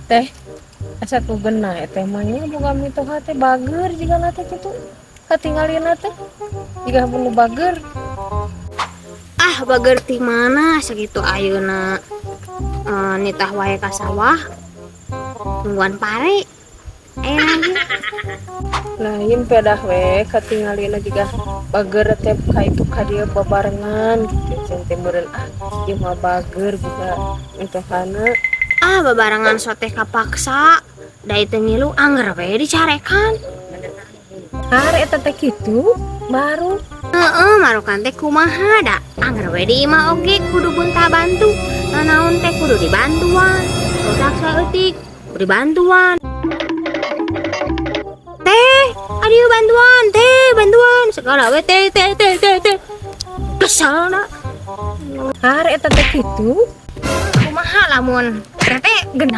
Teh, asa ku genah teh mah nya boga mitoha teh bager jigana teh kitu. Katingalina teh jiga nu bager. Ah, bager ti mana sakitu ayeuna, nitah wae ka sawah nungguan pare aya lagi. Lain, pedah we katingalina jiga bager teh ka itu ka dieu babarengan gitu cenah teh meureun, ah, ieu mah bager boga mitohana. Ah, babarengan so teh kapaksa da teu ngilu, angger we dicarekan. Har, eta teh kitu baru. Heeh, marukan teh kumaha, da angger we di imah oge kudu gonta bantu, nanaon teh kudu dibantuan, budak saeutik kudu dibantuan. Teh, aduh, bantuan teh, bantuan segala we, teh teh teh teh teh, kesel da. Har, eta teh kitu. Kumaha lamun teh genah?